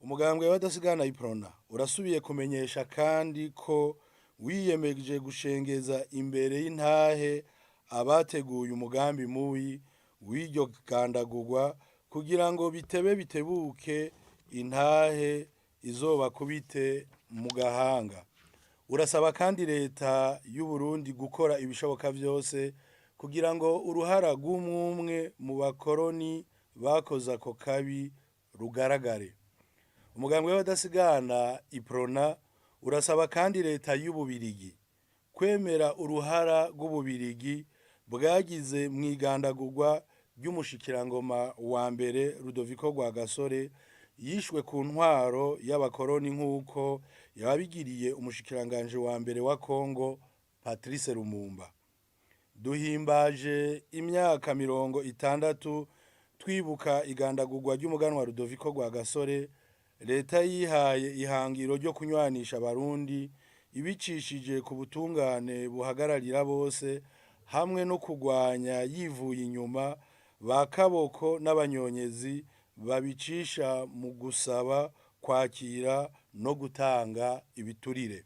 Umugambwe w'abadasigana Iprona urasubiye kumenyesha kandi ko wiyemeje gushengeza imbere y'intahe abateguye umugambi mubi w'iryo gandagurwa kugira ngo bitebe bitebuke intahe izobakubite mu gahanga. Urasaba kandi leta y'u Burundi gukora ibishoboka vyose kugira ngo uruhara rw'umwumwe mu bakoroni bakoze ako kabi rugaragare. Umugambwe w'abadasigana Iprona urasaba kandi leta y'Ububirigi kwemera uruhara rw'Ububirigi bwagize mw'igandagurwa ry'umushikirangoma wa mbere Rudoviko Rwagasore yishwe ku ntwaro y'abakoroni nk'uko yabigiriye umushikiranganje wa mbere wa Kongo Patrice Lumumba. Duhimbaje imyaka 60 twibuka igandagurwa ry'umuganwa Rudoviko Rwagasore, leta yihaye ihangiro ryo kunywanisha abarundi ibicishije ku butungane buhagararira bose hamwe no kugwanya yivuye inyuma ba kaboko n'abanyonyezi babicisha mu gusaba kwakira no gutanga ibiturire.